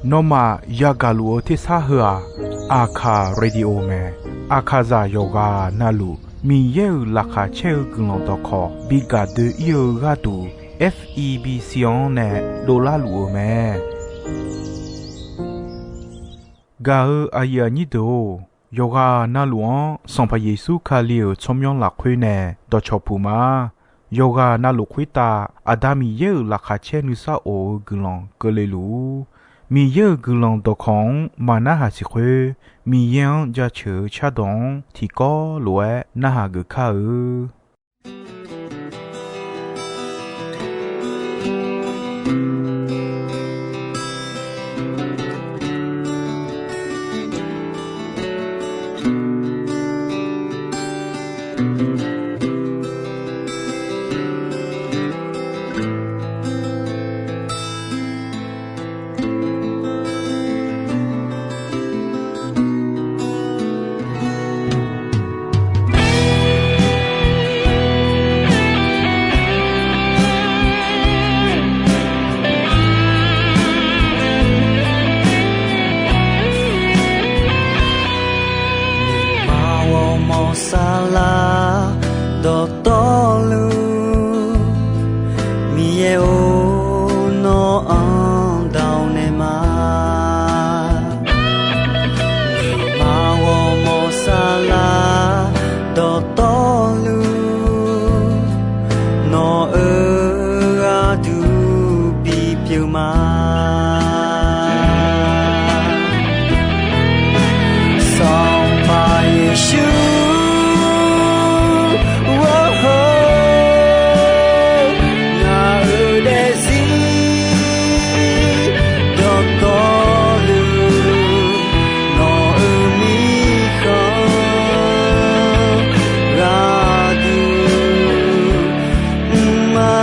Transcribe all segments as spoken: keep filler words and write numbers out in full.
Nawmaf yagaq luf-eu tersar heu-aq, Aqkaq Radio mae. Aqkaqzaq yawqghaq navluf Miqyaer-euq laqkhaq caer-eu guiqlanq dawqkawq bi gaq doe-ir-eu gharduq, F E B C-anr nae dovlar luf-eu mae. Gaq-eu aqyuif aqnyir deuq-or, yawqghaq navluf-anr Sanqpaq Yeqsur Kali-euq tsawrmyanr lafkhoer nae dawqcawq puq ma. Yawqghaq navluf khoertav Aqda Miqyaer-euq laqkhaq caer nuisar of-eu guiqlanq keuvle luf-ur. Miqyaer-euq guiqlanq dawqkawq-anr maqnarhaq siq khoer, Miqyaer-anr jaceuq-eu cardawq-anr tiqkawv lof-aer narhaq geuf kar-eu. Aqmawr mawq saflar dawqtawvluf, Miqyaer-or, nawr-anr dawq naeq ma. Aqmawr mawq saflar dawqtawvluf, nawq-euq gharduq bipyeuf ma. Sanqpaq Yeqsur, ngaq-euq daefzir dawqtawvluf, nawq-euq mirkhanq gharduq mr ma.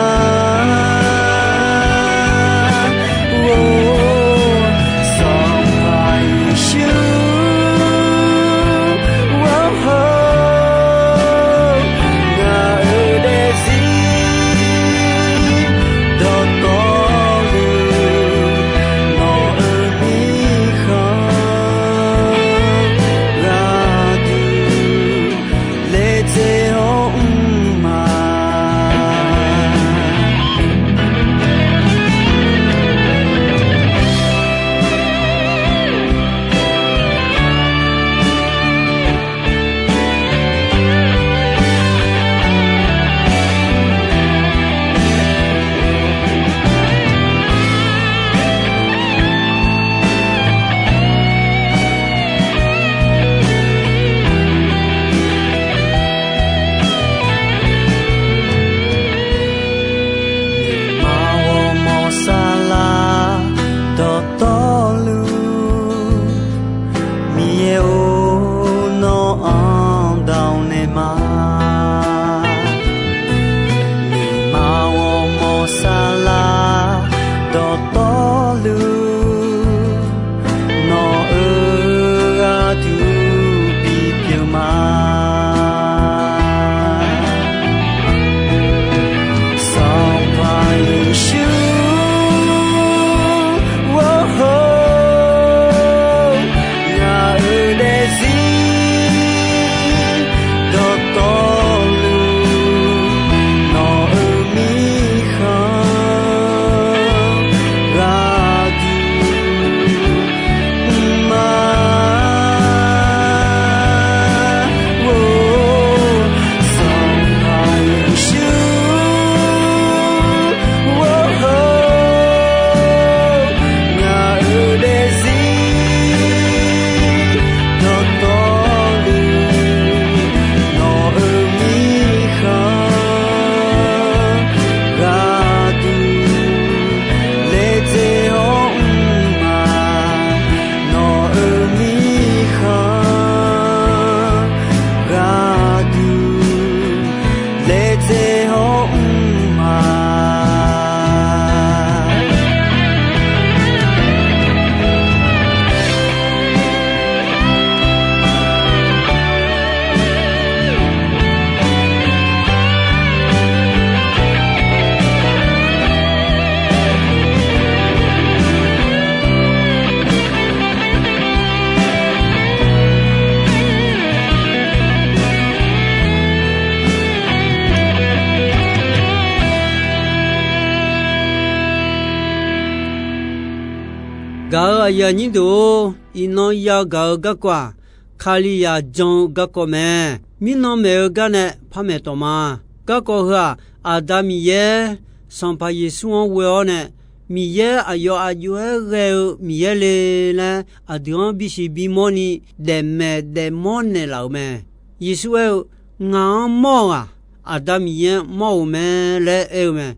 Gaq-euq aqyuif aqnyir deuq-or, iqnan yagaq-eu garkawv-aq, Kalizaq jan-eu garkawv mae. Mirnan maeq-eu gar nae par maeq tawq ma. Garkawv heu-aq, Aqda Miqyaer, Sanqpaq Yeqsur-anr ghoe-awr nae, Miqyaer aqyawf aqjox-aer ghae-eu Miqyaer le laer aqdui-anr bisiq bimawr ni daefmaeq daefmawr naeqlaf-euq mae. Yeqsur aer-eu, Ngaq-anr mawr-eu-aq, Aqda Miqyaer-anr mawr-euq mae laer aer-eu mae.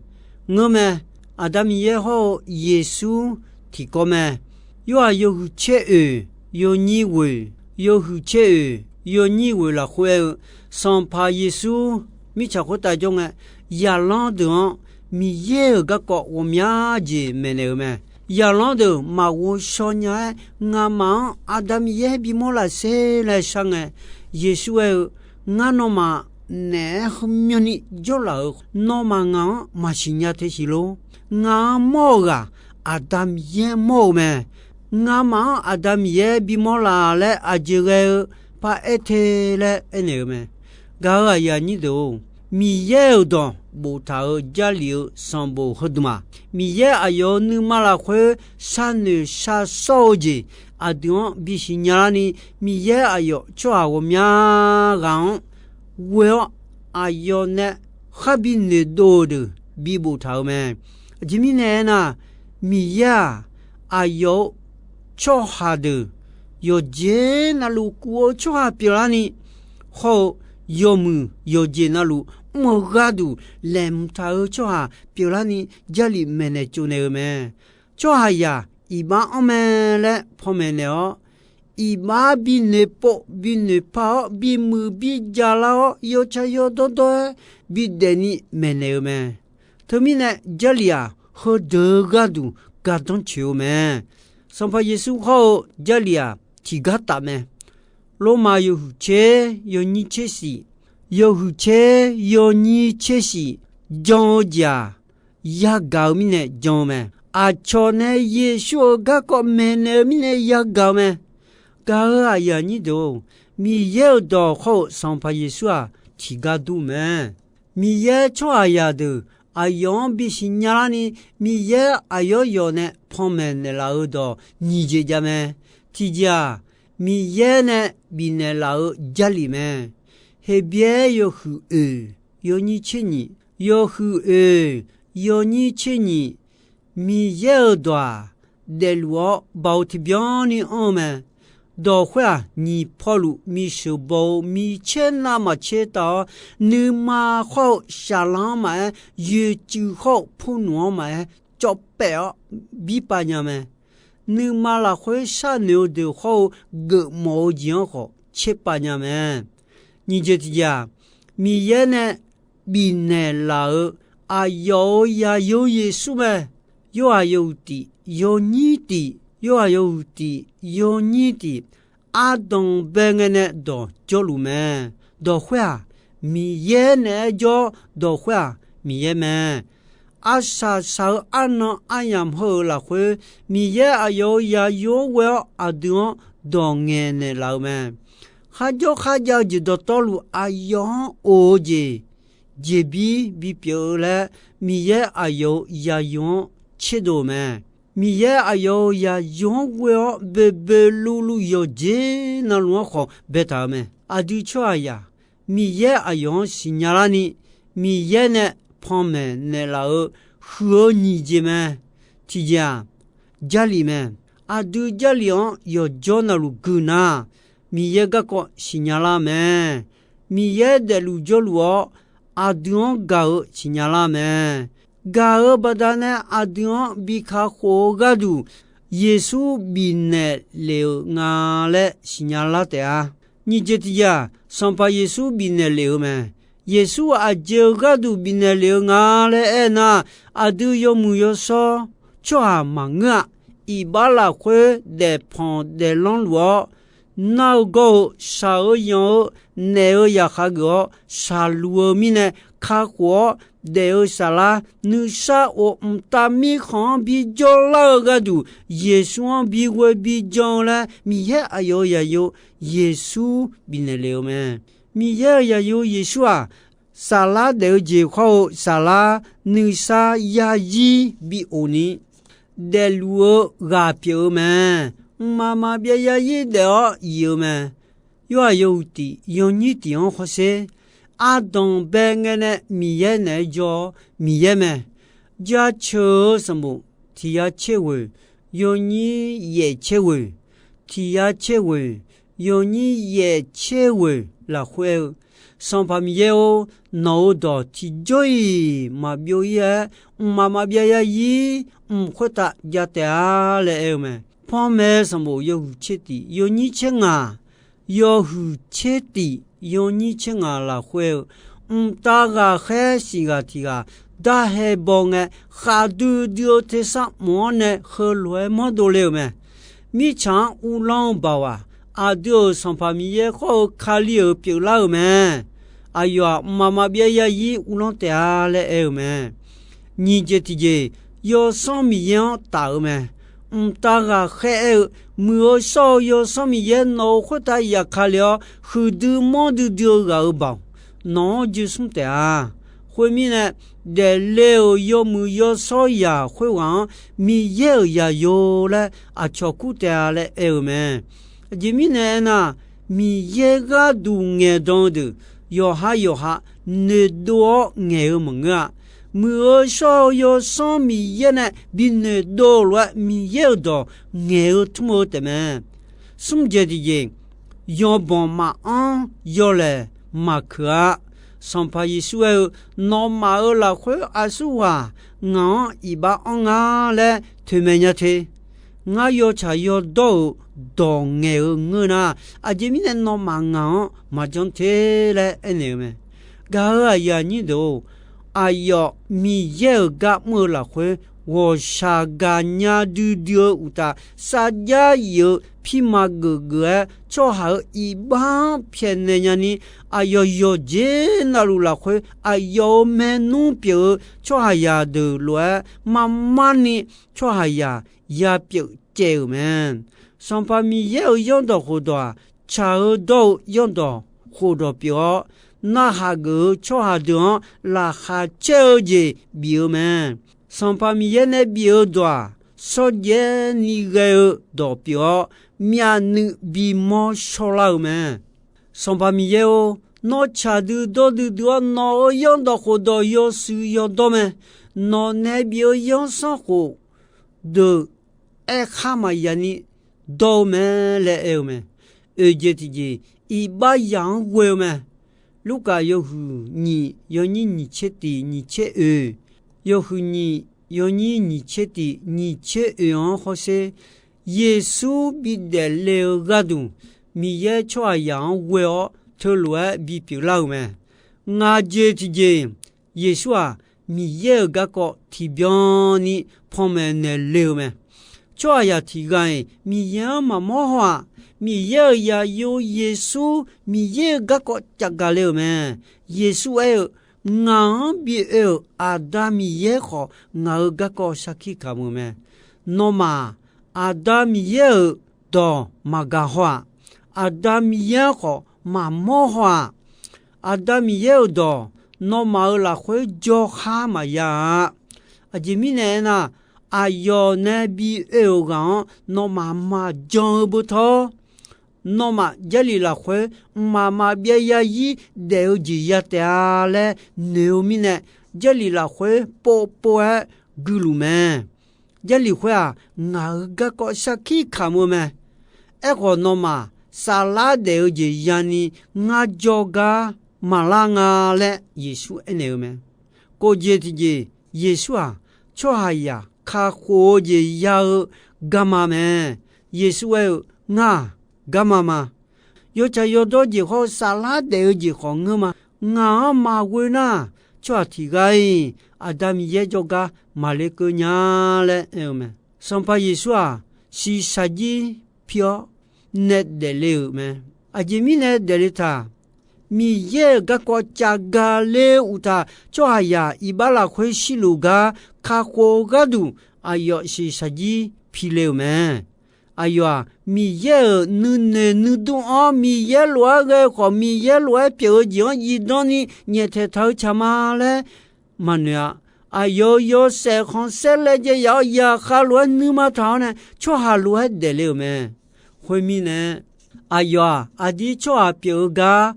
Ngeur mae. Aqda Miqyaer hawr-eu Yeqsur tiqkawv mae. Yorhaq yawhuiq caer oeq, yawnyir ghoeq, yawhuiq caer oeq, yawnyir ghoeq lafkhoer aer-eu, Sanqpaq Yeqsur mirtsaq khoertav jawr ngae, zaqlanr deuq-anr Miqyaer-euq garkawv ghawqmya jeq maeqnaeq-euq mae. Zaqlanr deuq maqghov shaw nya-aer, ngamaf-anr Aqda Miqyaer bimawr laf sher laer shar ngae, Yeqsur aer-eu, Ngar nawmaf naeq-aer heumyanni jawrlaf-euq, nawmaf ngaq-anr maqsiq nya te siq lor. Ngaq-anr mawr-eu ghaq, Aqda Miqyaer mawr-eu mae. Ngamaf-anr Aqda Miqyaer bimawr laf laer aqjeq ghae-eu paraer te laer aernaeq-eu mae. Gaq-euq aqyuif aqnyir deuq-or, Miqyaer-euq dawq boftaq-euq Jarlif-eu sanqbof heudmq-aq, Miqyaer aqyawf-euq nuima lafkhoer sharnoeq shar sawr-eu jeq aqdui-anr bisiq nya larni, Miqyaer aqyawf tsawrhaq ghawqmya ghaq-anr ghoe-awr, aqyawf nae khar bi noeqdov-eu deuq bi boftaq-euq mae. Aqjeq mirnae aernar, Miqyaer-aq, aqyawf-euq tsawrhaq deuq yawqjeq navluf kuf-eu tsawrhaq pyeuflarni, hawr-eu yawmuiq yawqjeq navluf mr-eu gharduq laeqhmq taq-eu tsawrhaq pyeuflarni Jarlif maeqnaeq tsovnaeq-eu mae. Tsawrhaqzaq iqbax anr mae laer panmaeq naeq-awr, iqbax binoeq pov binoeq pa-awr bimuiq bi jaqlar-awr yawtsaq yawdawr dawr-aer bidaef ni maeqnaeq-eu mae. Teumirnae Jarlif-aq, heudeuq-eu gharduq gardanr coeq-eu mae. Sanqpaq Yeqsur hawr-eu Jarlif-aq, tiqgar taf mae. Lormav yawhuiq tser yawnyir tser shif, yawhuiq tser yawnyir tser shif jan-eu jeq-aq, yagaq-eu mirnae jan-eu mae. Aqcawq nae Yeqsur-euq garkawv maeqnaeq-eu mirnae yagaq-eu mae. Gaq-euq aqyuif aqnyir deuq-or, Miqyaer-euq dawq hawr-eu Sanqpaq Yeqsur-aq, tiqgar dur mae. Miqyaer tsawrhaqzaq deuq aqyawf-anr bisiq nya larni, Miqyaer aqyawf yawf nae panmaeq naeqlaf-eu dawq nyiq jeq jav mae. Tiqjeq-aq, Miqyaer nae bifnaeq laf-eu Jarlif mae. Heqbyaer yawhuiq oeq yawnyir tser nyiq, yawhuiq oeq yawnyir tser nyiq, Miqyaer-euq dawq-aq, daefluf-awr baoq tiqbyan ni anr-eu mae. Dawq khoer-aq, nyiq pawluf miqsheuq baw-eu micaer navmaqtser taf-awr, nuima khawr-eu shaqlanr-anr maqaer, yoeqcuiv khawr-eu purnmq-anr maqaer, cawv paef-awr birpav nya mae. Nuima lafkhoer sharnoeq-eu deuq hawr-eu geufmawf-eu jeq-anr khawf tserpav nya mae. Nyiq jeq tiqjeq-aq, Miqyaer nae bifnaeq laf-euq aqyawf-euq Zaqyo Yeqsur mae. Yorhaq yawhuiq tiq yawnyir tiq, Yorhaq yawhuiq tiq yawnyir tiq, ardanq bae ngae nae dawq jawrluf mae. Dawq khoer-aq, Miqyaer naeq-aer jawr. Dawq khoer-aq, Miqyaer mae. Arsaq saq-eu arnan aryamq heu-euq lafkhoer, Miqyaer aqyawf-euq Zaqyo-anr ghoe-awr aqdui-anr dawq ngaeqnaeq laf-eu mae. Kharjawr kharjav-eu jeq dawqtawvluf aqyawf-anr of-eu jeq jeqbir bipyeuf-eu laer, Miqyaer aqyawf-euq Zaqyo-anr tserdov-euq mae. Miqyaer aqyawf-euq Zaqyo-anr ghoe-awr boeqboeq luvluv yawqjeq navluf-anr khawf baetaq-eu mae. Aqdui tsawrhaqzaq Miqyaer aqyawf-anr siqnya larni, Miqyaer nae panmaeq naeqlaf-eu huiq-eu nyiq jeq mae. Tiqjeq-aq, Jarlif mae. Aqdui Jarlif-anr yawqjawr navluf guiqnar, Miqyaer garkawv siqnya lar mae. Miqyaer daefluf jawrluf-awr, aqdui-anr gaq-eu siqnya lar mae. Gaq-eu baqdanae aqdui-anr bi kakhof-eu gharduq, Yeqsur bifnaeq lef-euq nga laer siqnya lar taef-a. Nyiq jeq tiqjeq-aq, Sanqpaq Yeqsur bifnaeq lef-eu mae. Yeqsur aqjeq-eu gharduq bifnaeq lef-eu nga laer aernar, aqdui yawmuiq yawshawr tsawrhaq maqngeur-a. Iqbax lafkhoer daefpanq daeflanr luf-awr, nar-eu gawr-eu, shaq-eu yanq-eu, naeq-eu yaqkhav geuf-awr shaqluf-eu mirnae, kakhof-awr daef-eu saflar nuisar of mqtav mirkhanq-anr bijawr lar-eu gharduq, Yeqsur-anr bighoe bijan-eu laer Miqyaer aqyawf-euq Zaqyo Yeqsur bifnaeq lef-eu mae. Miqyaer-euq Zaqyo Yeqsur-aq, saflar daef-eu jeq khawr-eu saflar nuisar yarzir bi of ni, daefluf-eu ghaq pyeuf-eu mae. Mqmaq maqbyav zarzir daef-awr yif-eu mae. Yorhaq yawhuiq tiq yawnyir tiq-anr hawsher. Ardanq bae ngae nae Miqyaer naeq-aer jawr-awr Miqyaer mae. Jaceuq-eu sanqbof tiq ya tser ghoeq yawnyir yaef tser ghoeq, tiq ya tser ghoeq yawnyir yaef tser ghoeq lafkhoer aer-eu, Sanqpaq Miqyaer-or, nawq-euq dawq tiqjawr-iq maqbyov-ir-aer, mqmaq maqbyav zarzir mq khoertav jav taef-a laer aer-eu mae. Panmaeq sanqbof yawhuiq tser tiq yawnyir tser ngaq, yawhuiq tser tiq yawnyir tser ngaq lafkhoer aer-eu, mqtav ghaqkhaer siq ghaq tiq ghaq darhae baw ngae, khaqdui dui-eu tersar mq-anr nae heulof-aer manrdov le-euq mae. Mirtsaq-anr uvlanr-eu baoq-aq, aqdui-euq Sanqpaq Miqyaer khawr-eu Kali-euq pyeuflar-euq mae. Aqyawf-aq, mqmaq maqbyav zarzir uvlanr taef-a laer aer-eu mae. Nyiq jeq tiqjeq, Yawsanr Miqyaer-anr taf-eu mae. Mqtav ghaqkhaer aer-eu, Muiq-eu shawr-eu Yawsanr Miqyaer nawq-euq khoertav zafkale-awr, huiqdui manrdui dui-eu ghaq-euq baoq nawq-anr joe smr taef-a. Khoermirnae, daefle-euq yawmuiq yawshawr zaq khoerghaq-anr Miqyaer-euq zaqyo laer aqcawq kur taef-a laer aer-eu mae. Aqjeq mirnae aernar, Miqyaer gharduq ngaeqdan-eu deuq yawqha yawqha noeqdov-awr ngaeq-eu maqngeur-a. Muiq-eu shawr-eu Yawsanr Miqyaer nae bi noeqdov-eu lof-aer Miqyaer-euq dawq ngaeq-eu tmr-eu taefmae. Smr jeq tiqjeq, yawbanq maqanr yawlaeq maqkeuq-a. Sanqpaq Yeqsur aer-eu, Nawmaf-euq lafkhoer aqsurghaq ngaq-anr iqbax anr nga laer toeqmaeq nya te. Ngar yawtsaq yawdawr-euq dawq ngaeq-eu ngeur nar, aqjeq mirnae nawmaf ngaq-anr maqjanr te laer aernaeq-eu mae. Gaq-euq aqyuif aqnyir deuq-or, aqyawf Miqyaer-euq gar mr-eu lafkhoer ghawqshaq gaqnya duidui-eu uqtaf, sarjax yif-eu pirma geufgeuf-aer tsawrhaq-euq iqbax-anr pyaeqnaeq nyani, aqyawf yawqjeq navluf lafkhoer aqyawf-euq maernmr pyeuf-eu tsawrhaqzaq deuq lof-aer, marmarni tsawrhaqzaq yapyeuf caev-euq mae. Sanqpaq Miqyaer-euq zanrdawq khofdawq-aq, tsaq-eu dawr-eu zanrdawq khofdawq pyeuf-awr, narhaq geuf-eu tsawrhaq deuq-anr laqkhaq caer-eu jeq bif-eu mae. Sanqpaq Miqyaer nae bif-eu dawq-aq, shawrjaev ni ghae-eu dawq pyeuf-awr, myavnuiv bimawr shawrlar-eu mae. Sanqpaq Miqyaer-or, nawr tsaq dui dawr duidui-awr, nawq-euq zanrdawq khofdawq yawshuif yawdawr mae. Nawq nae bif-eu zanrsanrkhof deuq aerkhar maqya ni dawr-eu mae laer aer-eu mae. Oeq jeq tiqjeq, iqbax zaq-anr ghoe-eu mae. Lurkaf yawhuiq nyiq yawnyir nyiq tser tiq nyiq tser oeq, yawhuiq nyiq yawnyir nyiq tser tiq nyiq tser oeq-anr hawsher. Yeqsur bidaef le-eu gharduq, Miqyaer tsawrhaqzaq-anr ghoe-awr teulof-aer bipyeuf lar-euq mae. Ngaq jeq tiqjeq, Yeqsur-aq, Miqyaer-euq garkawv tiqbyan ni panmaeq naeq le-eu mae. Tsawrhaqzaq tiq ghaq-iq Miqyaer-anr maqmawr haw-aq, Miqyaer-euq zaqyo Yeqsur Miqyaer-euq garkawv cavgaq le-euq mae. Yeqsur aer-eu, Ngaq-anr bi oe-euq Aqda Miqyaer khawf, ngaq-euq garkawv sarkir kamq-eu mae. Nawmaf, Aqda Miqyaer-euq dawq maqgaq haw-aq, Aqda Miqyaer-anr khawf maqmawr haw-aq, Aqda Miqyaer-euq dawq nawmaf-euq lafkhoer jawrkhar maqya-a. Aqjeq mirnae aernar, aqyawf nae bi oe-euq ghaq-anr nawmaf maqjan-eu beutawr, nawmaf Jarlif lafkhoer mqmaq maqbyav zarzir daef-eu jeq ya taef-a laer noeq-eu mirnae, Jarlif lafkhoer povpov-aer guiluf mae. Jarlif khoer-aq, ngaq-euq garkawv sarkir kamq-eu mae. Aerkhawf, nawmaf saflar daef-eu jeq yani ngar jawrgar maqlar nga laer Yeqsur aernaeq-eu mae. Kof jeq tiqjeq, Yeqsur-aq, tsawrhaqzaq kakhof-eu jeq ya-eu garma mae. Yeqsur aer-eu, Ngar-aq, garma ma. Yawtsaq yawdawr jeq hawr-eu saflar daef-eu jeq khawf ngeur ma. Ngaq-anr maqghoe nar, tsawrhaq tiq ghaq-iq Aqda Miqyaer jawrgar maqle keuv nya laer aer-eu mae. Sanqpaq Yeqsur-aq, shiqshaq jir pi-awr nae daefle-euq mae. Aqjeq mirnae daefle taq? Miqyaer-euq garkawv cavgaq le uqtaf, tsawrhaqzaq iqbax lafkhoer shirluf gar kakhof-eu gharduq, aqyawf shiqshaq jir pile-euq mae. Aqyawf-aq, Miqyaer-euq nuinoeq nuidur-anr Miqyaer lof-aer ghae-eu khawf, Miqyaer lof-aer pyeuf-eu jeq-anr zifdan ni nyaeftaeq taq-eu tsaq ma laer maqnoeq-a. Aqyawf-euq yawshaef khanqsaer laejae yaf-awr, zaqkhav lof-aer nuima taq-awr nae, tsawrhaq lof-aer daefle-euq mae. Khoermirnae, aqyawf-aq, aqdir tsawrhaq pyeuf-eu gar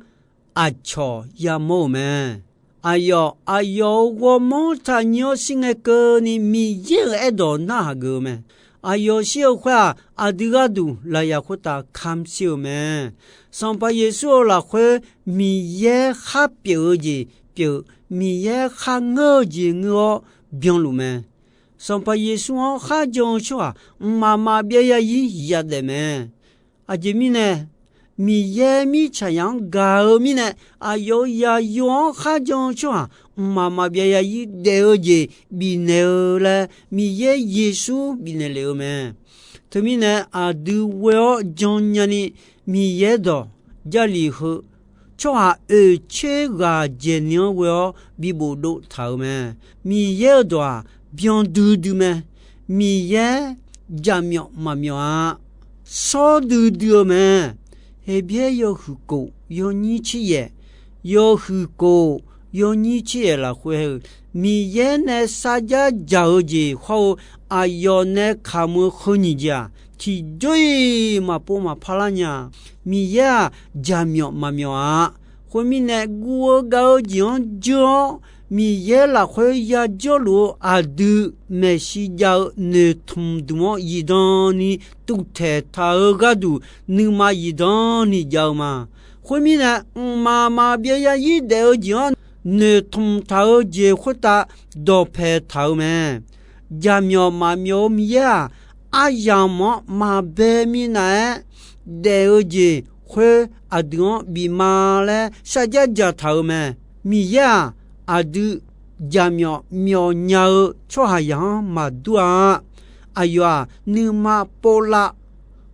aqcawq yamawr-euq mae. Aqyawf, aqyawf-euq ghawrmawr taqnyir-awr shir ngae keuvni, Miqyaer-euq aerdawq narhaq geuf-eu mae. Aqyawf shir-eu khoer-aq, aqdui gharduq lafyaq khoertav kamq shir-euq mae. Sanqpaq Yeqsur-euq lafkhoer Miqyaer khar pyeuf-eu jeq pyeuf, Miqyaer kharngeur-eu jeq ngeur-awr byanluf mae. Sanqpaq Yeqsur-anr kharjan-eu tsawrhaq mqmaq maqbyav zarzir yadaef mae. Aqjeq mirnae, Miqyaer mirtsaqzaq-anr gaq-eu mirnae, aqyawf-euq zaqyo-anr kharjan-eu tsawrhaq mqmaq maqbyav zarzir daef-eu jeq bifnaeq-eu laer, Miqyaer Yeqsur bifnaeq lef-eu mae. Teumirnae, aqdui ghoe-awr jannya ni Miqyaer dawq Jarlif heu tsawrhaq oeqtser ghaq dzaeqni-anr ghoe-awr bi bofdov taq-euq mae. Miqyaer-euq dawq-aq, byan duidui mae. Miqyaer jaqmyawf maqmyawf-a. Shawr duidui-eu mae. Heqbyaer yawhuiq kof yawnyir tser yaef, yawhuiq kof yawnyir tser yaef lafkhoer-eu, Miqyaer nae sarjax dzaq-eu jeq hawr-eu, aqyawf nae kamq-eu heu nyiq jeq-aq, tiqjawr-iq maqpov maqpar lar nya. Miqyaer-aq, jaqmyawf maqmyawf-a. Khoermirnae, guv-eu gav-eu jeq-anr jeur-awr, Miqyaer lafkhoer yajawrluf-eu aqdui, maeqshi jav-eu noeqtmq dmq-anr zifdan ni tuvtaeq taq-eu gharduq, nuima zifdan ni jav-eu ma. Khoermirnae, mqmaq maqbyav zarzir daef-eu jeq-anr noeqtmq taq-eu jeq khoertav dawqpae taq-eu mae. Jaqmyawf maqmyawf-eu Miqyaer-aq, aryamq-anr maqbae minav-aer daef-eu jeq khoer aqdui-anr bif ma laer sarjax dzaqtaq-euq mae. Miqyaer-aq, aqdui jaqmyawf myawf nya-eu tsawrhaqzaq-anr maqdur-a. Aqyawf-aq, nuima povlav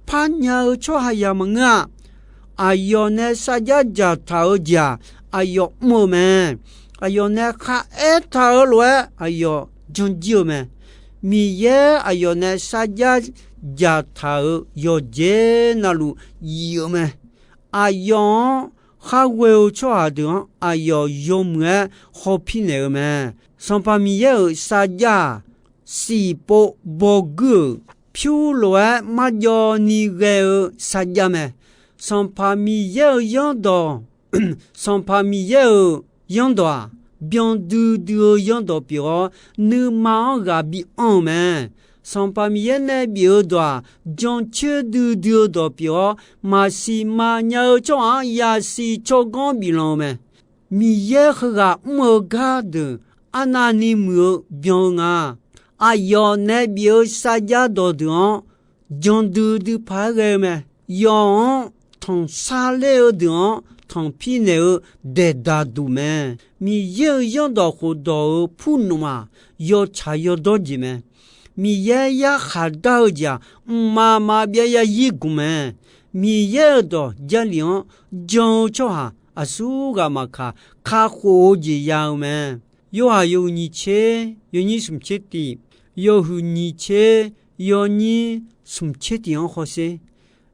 parnya-eu tsawrhaqzaq maqngeur-a. Aqyawf nae sarjax dzaqtaq-eu jeq-aq, aqyawf mr-eu mae. Aqyawf nae kharaer taq-eu lof-aer aqyawf janjir-eu mae. Miqyaer aqyawf nae sarjax dzaqtaq-euq yawqjeq navluf yif-eu mae. Aqyawf-anr khar ghoe-eu tsawrhaq deuq-anr aqyawf yawmuiq-aer hawpir naeq-eu mae. Sanqpaq Miqyaer-euq sarjax-aq, siqpov bawguir-euq pyur lof-aer marjawv ni ghae-eu sarjax mae. Sanqpaq Miqyaer-euq zanrdawq, Sanqpaq Miqyaer-euq zanrdawq-aq, byan duidui-eu zanrdawq pyeuf-awr, nuima-anr ghaq bi anr-eu mae. Sanqpaq Miqyaer nae bif-eu dawq-aq, jancoer duidui-eu dawq pyeuf-awr, maqsiq maqnya-eu tsawrhaq-anr yasiq tsawrganr biflanq-eu mae. Miqyaer heughaq mr-eu gardeuq arnavni muiq-eu byan-eu nga. Aqyawf nae bif-eu sarjax dawqdeuq-anr jan duidui paq-aer ghae-eu mae. Yawf-anr tanqsar ler-eu deuq-anr tanqpir naeq-eu daeqdaq duq mae. Miqyaer-euq zanrdawq khofdawq-euq purnmf-aq, yawtsaq yawdawr jeq mae. Miqyaer yarkhaq dar-eu jeq-aq, mqmaq maqbyav zarzir gmq mae. Miqyaer-euq dawq Jarlif-anr jan-eu tsawrhaq aqsurghaq maqkaq, kakhof-eu jeq ya-eu mae. Yorhaq yawhuiq nyiq tser yawnyir smq tser tiq, yawhuiq nyiq tser yawnyir smq tser tiq-anr hawsher.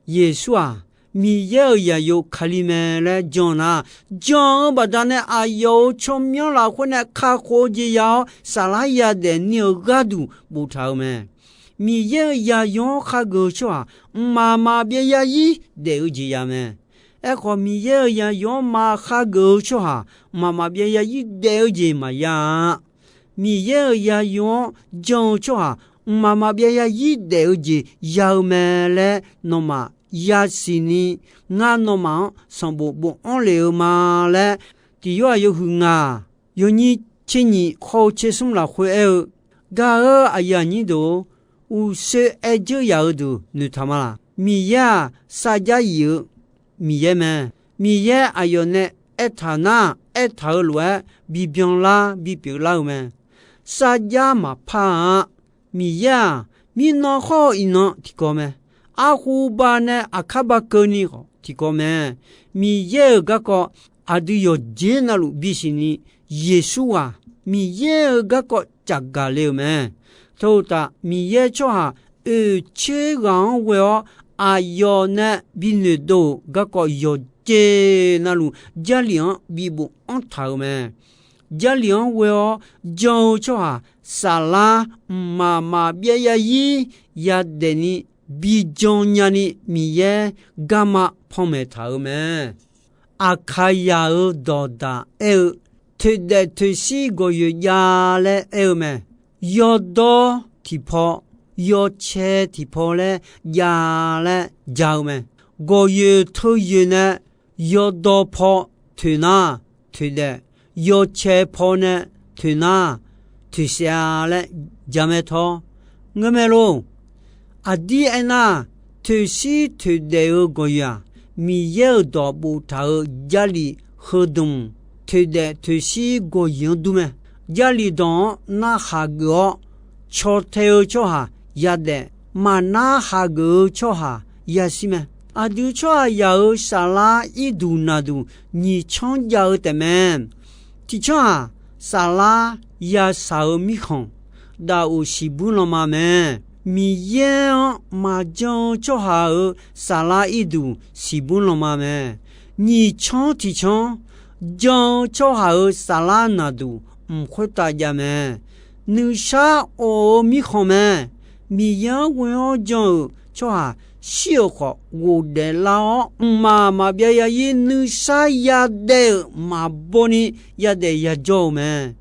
Yeqsur-aq, Miqyaer-euq zaqyo Kali mae laer jan nar, jan-eu baqdanae aqyawf-euq tsawrmyanr lafkhoer nae kakhof-eu jeq ya-awr, saflar yadaef ni-euq gharduq boftaq-eu mae. Miqyaer-euq zaqyo-anr khageuf-eu tsawrhaq, mqmaq maqbyav zarzir daef-eu jeq ya mae. Aerkhawf, Miqyaer-euq zaqyo-anr maqkhageuf-eu tsawrhaq, mqmaq maqbyav zarzir daef-eu jeq maqya-a. Miqyaer-euq zaqyo-anr jan-eu tsawrhaq, mqmaq maqbyav zarzir daef-eu jeq ya-eu mae laer nawmaf yasiq ni, ngar nawmaf-anr sanqbof bofanr lef-eu ma laer, Tiq Yorhaq yawhuiq ngaq yawnyir tser nyiq hawr-eu tser smr lafkhoer aer-eu, gaq-eu aqyuif aqnyir deuq-or, uqshoe aer dzeur yaf-eu deuq noeqtaq ma laq? Miqyaer-aq, sarjax yif-eu Miqyaer mae. Miqyaer aqyawf nae aertaq nar, aertaq-eu lof-aer bibyan lar bipyeuf lar-eu mae. Sarjax maqpar-a. Miqyaer-aq, mirnan khawr-eu iqnan tiqkawv mae. Arhu ba nae aqkar ba keuvni khawf tiqkawv mae. Miqyaer-euq garkawv aqdui yawqjeq navluf bisiq ni, Yeqsur ghaq Miqyaer-euq garkawv caqgaq le-euq mae. Teu uqtaf, Miqyaer tsawrhaq oeqtser ghaq-anr ghoe-awr, aqyawf nae bi noeqdov-euq garkawv yawqjeq navluf Jarlif-anr bi bofanr taq-euq mae. Jarlif-anr ghoe-awr jan-eu tsawrhaq, saflar mqmaq maqbyav yarzir yadaef ni bijan nyani Miqyaer garma panmaeq taq-euq mae. Aqkaqzaq-euq dawqdaq aer-eu, toeqdaef toeqshir gawqyoeq jav laer aer-eu mae. Yawdawr tiqpaw, yawcae tiqpaw laer jav laer ja-eu mae. Gawqyoeq teuyoeq nae yawdawr paw toeqnar toeqdaef, yawcae paw nae toeqnar toeqsaef-a laer jamae tawr. Ngeurmae lor. Aqdir aernar, toeqshir toeqdaef-eu gawqyoeq-aq, Miqyaer-euq dawq boftaq-euq Jarlif heudmq toeqdaef toeqshir gawqyoeq-anr dur mae. Jarlif dawq-anr narhaq geuf-awr caw tae-eu tsawrhaq yadaef, maqnar haq geuf-eu tsawrhaq yashir mae. Aqdui tsawrhaqzaq-euq saflar irduq naqduq nyiq tsanr jav-eu taefmae. Tiq tsanr-aq, saflar yashaq-eu mirkhanq, daqoq siqbuir lanma mae. Miqyaer-anr maqjan-eu tsawrhaq-euq saflar irduq siqbuir lanma mae. Nyiq tsanr tiq tsanr, jan-eu tsawrhaq-euq saflar naqduq mq khoertav jav mae. Nuisar of-eu mirkhanq mae. Miqyaer-anr ghoe-awr jan-euq tsawrhaq shir-euq khawf ghofdaef lar-awr, mqmaq maqbyav yarzir nuisar yadaef-euq maqbaw ni yadaef yajawr-eu mae.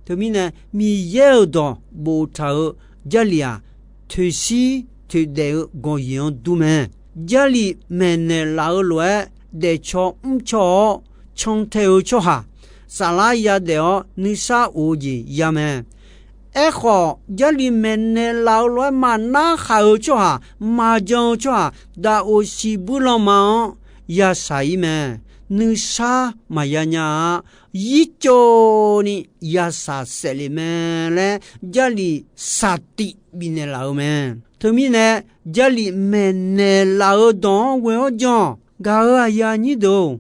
Teumirnae, Miqyaer-euq dawq boftaq-euq Jarlif-aq, toeqshir toeqdaef-eu gawqyoeq-anr dur mae. Jarlif maeqnaeq laf-eu lof-aer daefcaw mrcaw-awr cantae-eu tsawrhaq, saflar yadaef-awr nuisar of-eu jeq ya mae. Aerkhawf, Jarlif maeqnaeq laf-eu lof-aer maqnar haq-eu tsawrhaq, maqjan-eu tsawrhaq, daqoq siqbuir lanma-anr yashaq-ir mae. Nuisar maqya nya-a. Yircawv ni yashaq saef lef mae laer Jarlif saqtif bifnaeq laf-eu mae. Teumirnae, Jarlif maeqnaeq laf-eu dawq-anr ghoe-awr jan-awq. Gaq-euq aqyuif aqnyir deuq-or,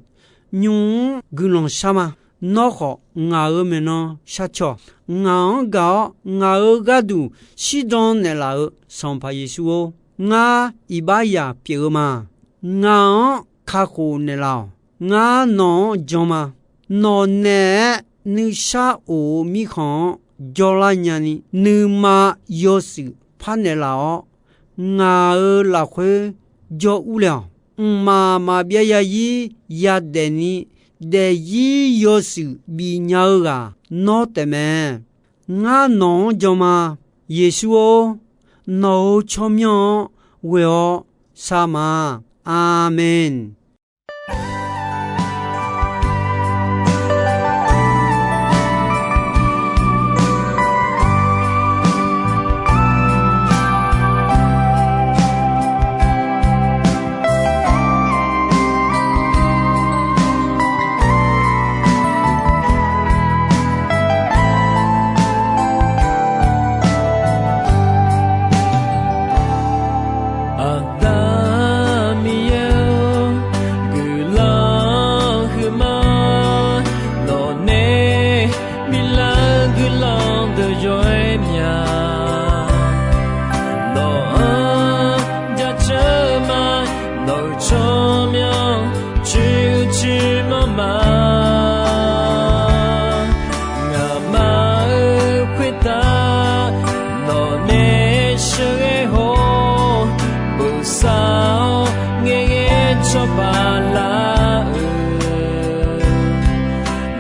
nymq-mr guiqlanq shar ma. Nawr khawf ngaq-euq maeqnan shar cawq. Ngaq-anr gaq-awr ngaq-euq gharduq shirdan naeqlaf-euq Sanqpaq Yeqsur-or, ngar iqbax yaq pyeuf-eu ma. Ngaq-anr kakhof naeqlaf-awq. Ngar nawq-anr jan ma. Nawq naeq-aer nuisar of-eu mirkhanq-anr jawrlar nyani, nuima yawshuif parnaeq laf-awr, ngaq-euq lafkhoer jawr urle-awq. Mqmaq maqbyav yarzir yadaef ni, daefzir yawshuif bifnya-eu ghaq nawr taefmae. Ngar nawq-anr jan ma. Yeqsur-or, nawq-euq tsawrmyanr-anr ghoe-awr shar ma. Aqmeq. Aqda Miqyaer-or, guiqlanq huiqma, nawqnae biflar-eu guiqlanq deuq yawr-aer mya. Nawq-anr jaceuq ma, nawq-euq tsawrmyanr coer-eu coer manr ma. Ngaqma-euq khoertav nawqnae sheuqghae haw-awr, bosav-awr ngaeqghae cawba lar-eu,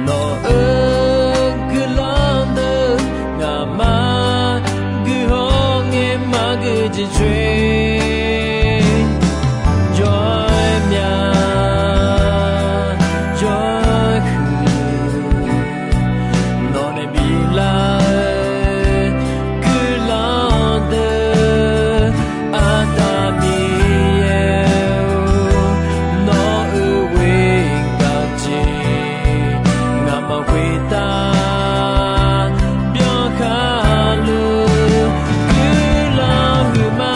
nawq-euq guiqlanq deuq ngaqma guiqhawr ngae maqgui jeq coer. Jawr-aer mya, jawr-aer huiq, nawqnae biflar-eu guiqlanq deuq, Aqda Miqyaer-or, nawq-euq ghoer gaq jeq, ngaqma khoertav byankhar luf guiqlanq huiqma.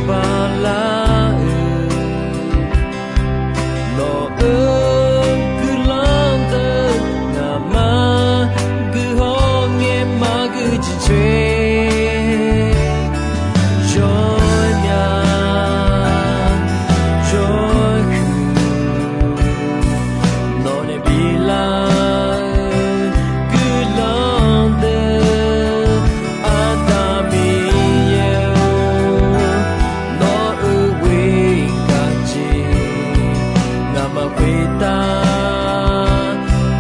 bala-euq, nawq-euq guiqlanq deuq ngaqma guiqhaw ngae maqgui jeq coer, jawrnya jawrhuiq nawq nae bilar-eu guiqlanq deuq, Aqda Miqyaer-or, nawq-euq ghoer gaq jeq ngaqma khoertav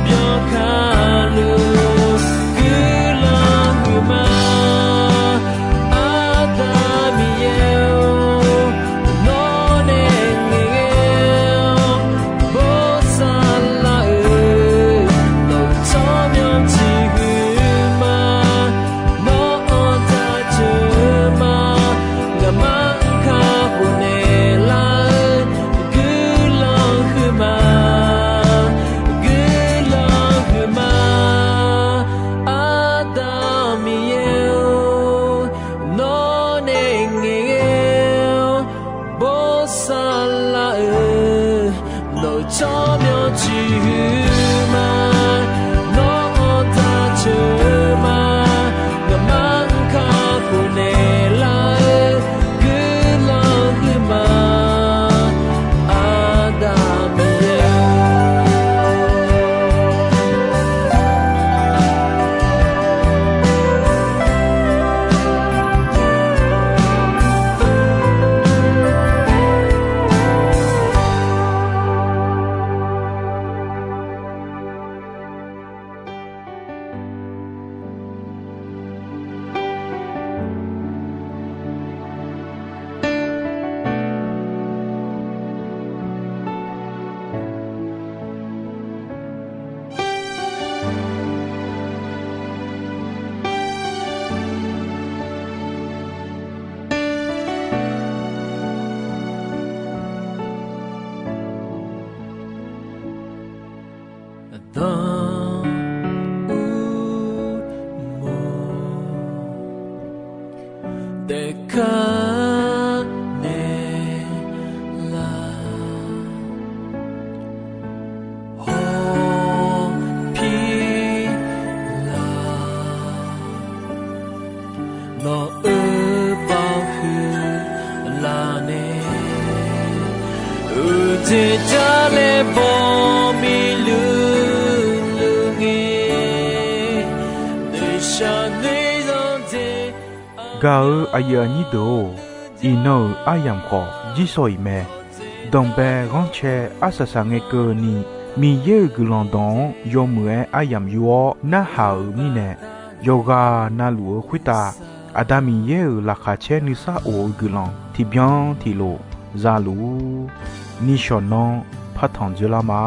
byankar luf guiqlanq huiqma. Aqda Miqyaer-or, nawr nae ngaeqghae-awr bosav lar-euq nawq-euq tsawrmyanr tiq huiqma. Nawr-anr jaceuq-eu ma, ngaqma-anr kakhof naeqlar-eu guiqlanq huiqma, guiqlanq huiqma. Aqda Miqyaer-or, nawr nae ngaeqghae-awr bosav lar-euq nawq-euq tsawrmyanr tiq huiqma. Nawr-anr jaceuq-eu ma, ngaqma-anr kakhof naeqlar-eu guiqlanq huiqma. Aqda Miqyaer-or, Aqda Urmawr, taefkar naeqlaf, hawpir laf, nawq-euq baoq huiq laf nae, uqjeq jar laer baw miqluq luq ngae, noeqshaq noeq zanqdzae. Gaq-eu aqyuif aqnyir deuq-or, iqnan-euq aryamq khawf jirsawq iq mae. Danqbae ghanrcae arsaq saq ngae keuvni, Miqyaer-euq guiqlanq dawq-anr yawmuiq-aer aryamq yur-awr narhaq-euq mirnae, yawqghaq navluf-eu khoertav Aqda Miqyaer-euq laqkhaq caer nuisar of-eu guiqlanq tiqbyan tiqlof za luf-ur. Nishawq nanr partanq dzoerlar ma.